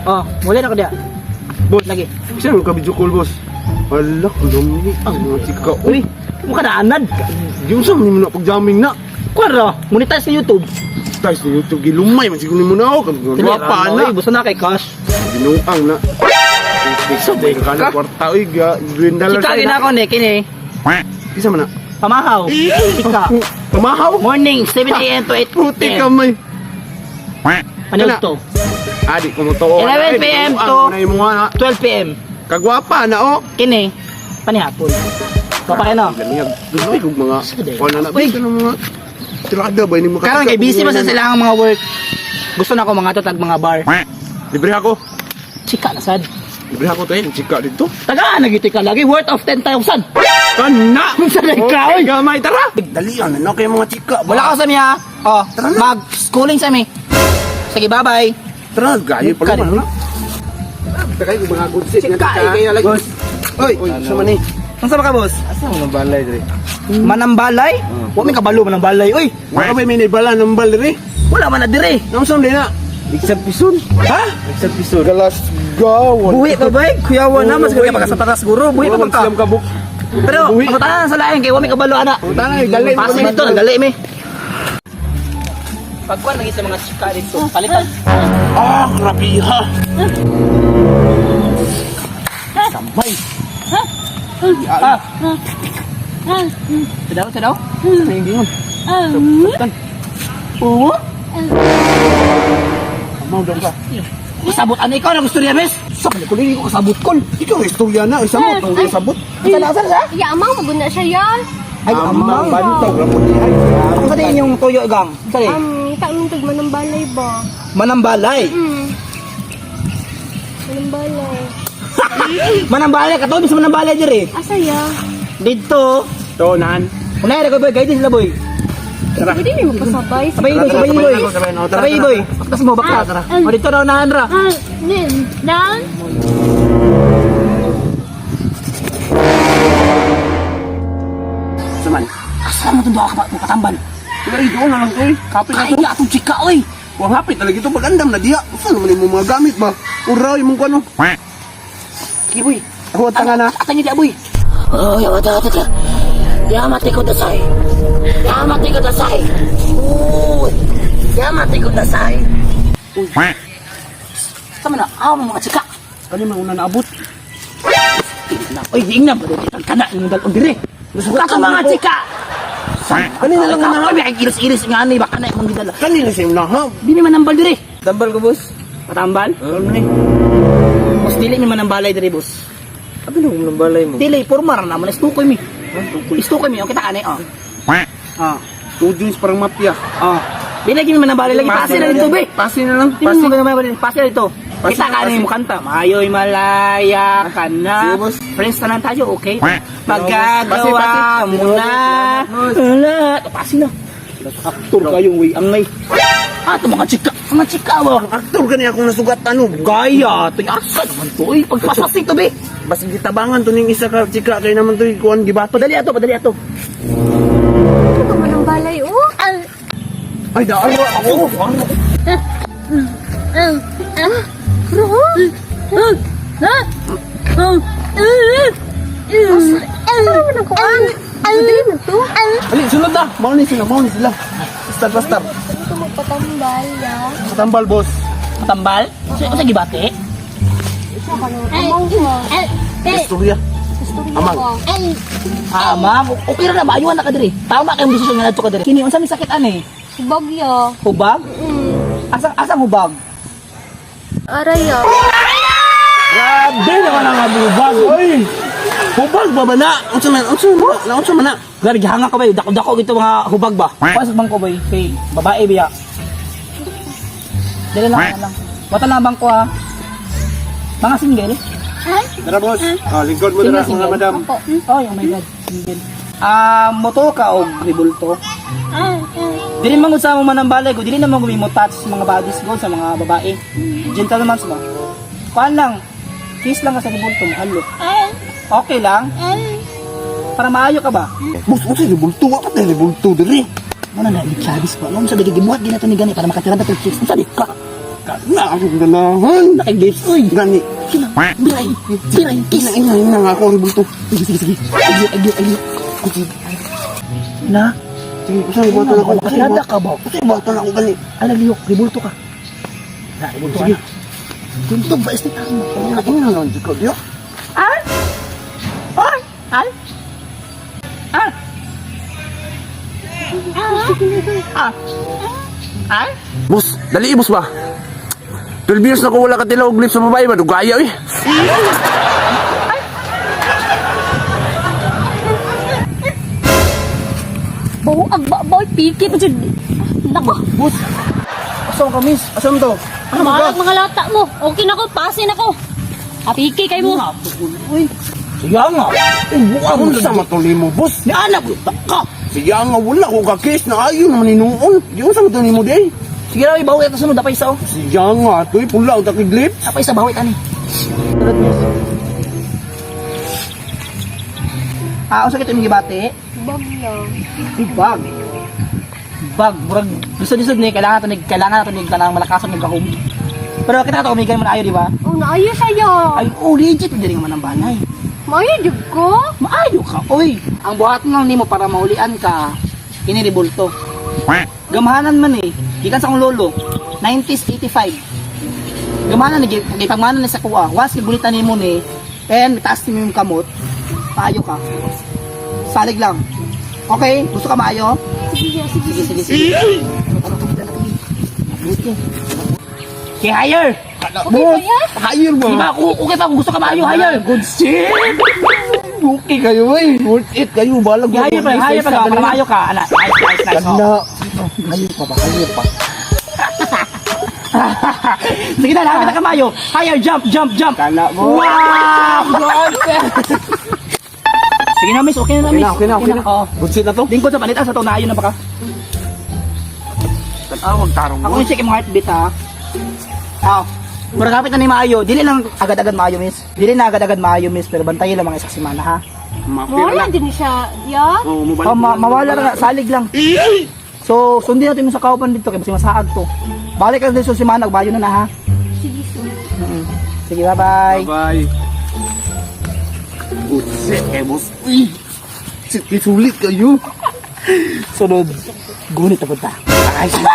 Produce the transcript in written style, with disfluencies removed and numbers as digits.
Oh, muli na ko diya. Boss. Lagi. Isa mo ka video call, boss. Hala, kulong ang mga chika. Uy, mukha na anad. Di unsa man mo na pag-jamming na. Kwara, monetize sa YouTube. Guys, ni YouTube gilumay man siguro nimo na ako. Kag gwapa na. Uy, busa na kay cash. Binuang na. Sabay ka ka. kwarta oy, ga $20. Chika gina ako ni kini. Isa man na. Pamahaw. Chika. Pamahaw. Morning, 7 a.m. to 8 Puti p.m. ka may. Ano Kana. to? Adi ko mo to. 11 PM to- Na imo nga. 12 p.m. Kagwapa na oh. Kini, panihapon. Papa no. Ganyan. Duloy kog mga Saday. wala na Uy. bisa ng mga tirada ba ni mga Karon kay busy man sa sila ang mga work. Gusto na ako mga tatag mga bar. Libre ako. Chika na sad. Libre ako to eh. Chika dito. Tagaan na gito ka lagi worth of 10,000. Kana. Sa ka oy. Gamay tara. Dali ano kay mga chika. Wala ka sa miya. Oh, Tara na. mag schooling sa mi. Sige, bye-bye. Tara gayo pa Ka- naman na. Takay ko mga good seat Chika, eh, kayo lagi. Boss. Oy, oy, sa man eh. Unsa ba ka, boss? Asa mo balay dre? Manambalay? Wa may kabalo manambalay. Uy, Wala ba may nibala ng bal diri? wala man na dire. Naunsa man na? Isang pison. Ha? Isang pison. Galas gawan. Buhi pa ba? Kuyawa na mas kaya pagka sa taas guro, buhi pa man ka. Siyam kabuk. Pero Buhi. ang tanan sa lain kay wa may kabalo ana. Tana, dali. Pasi dito, nagdali mi. Pagkuan lagi sa mga chika dito, palitan. Ah, grabe ha. Samay. Ah. Tadaw, tadaw. Ano yung gingon? Sabtan. Oo. Amaw daw ka. Kasabot ano ikaw na gusto niya, miss? Sa kulit ko kasabot kol. Ikaw istorya na, isa mo tong sabot. Asa na, asa na? Ya, amang maguna siya yan. Ay, amang. Bantog ra po ni ay. Ang sa din yung tuyo gang. Sa din. Taon tag manambalay ba? Manambalay. Manambalay. Manambalay katong sa manambalay dire. Asa ya? Dito. To nan. Unay ra ko boy, guide sila boy. Tara. Pwede niyo magpasabay. Sabay boy, sabay boy. Sabay, no, tara, Sabay tara. boy. Baktas mo, baktas. O dito raw unahan ra. Ah, nin, down. Sa man. Asa mo itong duha ka patambal? Dari doon na lang to eh. Kapit na to. Kaya atong chika oy. Wang hapit talaga ito pagandam na diha. Usa naman imong mga gamit ba? Uraw imong kuno. Sige boy. Ako tanga na. Atang niya boy. Oh, ya wata wata. Yamate ko dasay. Yamate ko dasay. Uy. Yamate ko dasay. Uy. Sama na, aw mga chika. Kani man una naabot. Na, oy, diing na ba kana imong dalon dire. Kato mga chika. Kani na lang na. Oy, may iris-iris nga ani baka na imong gidala. Kani na siya na ha. Di ni manambal dire. Tambal ko, boss. Patambal? Ano ni? Boss, dili mi manambalay dire, boss. Abi na kung balay mo. Dili, forma ra naman istukoy mi. Istukoy mi, okay ta ani, oh. Oh. Two joints parang mafia. Oh. Dili lagi mi manambalay lagi pasi na dito, be. Pasi na lang. Pasi Pasi. mo manambalay, pasi na dito. Pasi, Kita ka pasi. ni mo kanta. Mayoy malaya ka na. Sige, boss. Friends na lang tayo, okay? Pasi, Magagawa pasi. mo na. Wala. Pasi na. Aktor kayong way angay. Ah, ito mga chika. Mga chika ba? Aktor gani akong nasugat ano. Gaya, ito yung asa naman to. Uy, pagpaspas nito, be. Basig gitabangan to ning isa ka chika kay naman to kuan gibato. Padali ato, padali ato. Ano ka manambalay, oh? Ay daan ako. Asa naman ang kuan? Pwede man to? Ali sunod na. Mao ni sila, mao ni sila. Basta basta. Ano ka magpatambal, ya? Sa tambal boss. Matambal? Sa gibate? Siya ka nang amang ka. Istorya. Istorya Amang. ka. Ah, ma'am, okay ra na maayuhan na ka diri. Tama kayong desisyon nga nadto ka diri. Kini unsa may sakit ani? Hubag ya. Hubag? Asang asang hubag? Aray ya. Grabe naman ang hubag. Oy. Hubag ba ba na? Unsa man unsa man na unsa man na? Grabe gihanga ka ba? Dako-dako gito mga hubag ba? Kuha sa bangko boy, kay babae biya. Dili lang wala lang. Wata lang ang bangko ha. Mga single? Tara boss. Ah, lingkod mo Single, dara mga single. madam. Opo. Oy, oh my God, single. Ah, moto ka og ribulto. Dili man gud sa among manambalay ko, dili naman gud mo touch sa mga bodies ko sa mga babae. Gentleman ba? Kuan lang. Kiss lang ka sa ribulto, mahalo. Okay lang? Para maayo ka ba? Boss, unsa ni bulto? Wa pa ni bulto diri. Ano na, ni Travis ba? Ano sa gigibuhat gina to ni gani para makatira ba to chicks? Unsa di ka? Na akong ganahan. Nakigipes oy. Gani. Biray, biray, kiss. Ina ina ina nga ako ang ribulto. Sige, sige, sige. Agyo, agyo, agyo. Na, Sige, usay buhaton ako. Usay Nakilada ka ba? Usay buhaton ako gani. Ala, liyok, ribulto ka. Na, ribulto ka. Sige. Tuntog ba isni tama? Ina ina lang di ko diyo. Ah? Ay! Ay! Ah! Ah! Ay! Boss, dali boss ba? 12 years na ko wala ka tilaw og lips sa babae ba dugaya oy. Buag ba boy piki pa jud. Nako, Boss! Asa ka, miss? Asa to? Ano ba? malag mga lata mo. Okay na ko, pasin ako. Apiki kay mo. Uy! Siya nga! Uy, buka mo Unsa matuli mo, boss? Ni anak ko! Taka! Siya nga wala ko ka case na ayo naman hinuon. Di unsa matuli mo day? Sige raw, ibawi ito sunod. Dapay isa, oh. Siya nga toy pula og takig lips. Dapay isa, bawi tani. Ah, unsa kito imong gibati? Bagyo. Uy, bag. Bag, murag lisod-lisod ni kailangan to ni kailangan nato ni kanang malakasan ng gahom. Pero kita to umigan man ayo, di ba? Oh, naayo sa'yo. Ay, oh, legit diri nga man ang banay. Maayo jud ko. Maayo ka, oy. Ang buhat lang nimo para maulian ka, kini ribulto. Gamahanan man eh. Gikan sa akong lolo, 90s 85. Gamahanan ni gipagmanan ni sa kuha. Once gigulitan nimo ni, and taas nimo yung kamot, maayo ka. Salig lang. Okay, gusto ka maayo? Sige, sige, Sige, sige, sige. Okay, higher! Okay ba yan? Higher ba? Di ba, okay pa kung gusto ka maayo, higher! Good shit. Okay kayo eh. Worth it kayo balag. Higher pa, higher pa, para maayo ka. Ana, nice, nice, nice. Ganda. Oh. Higher pa ba? Higher pa. Sige na, lapit na kamayo. Higher, jump, jump, jump. Kala mo. Wow! Sige na, miss. Okay na, Okay miss. na, okay na, okay na. Oo. Good shit na to. Lingkod sa palitan sa to, naayon na baka. Tawag tarong Ako yung check yung heartbeat, ha. Ah. Mura kapit na ni maayo. Dili lang agad-agad maayo, miss. Dili na agad-agad maayo, miss. Pero bantayin lang mga isang semana, ha. Mawala din siya, ya? Oh, mobile. Oh, mawala na, salig lang. So, sundin natin yung sa kaupan dito kay basi masaag to. Balik ka din sa semana, bayo na na, ha. Sige, sige. Sige, bye-bye. Bye. Good shit kay boss. Uy. Shit, sulit kayo. Sunod, gunit na punta. Ay, sige.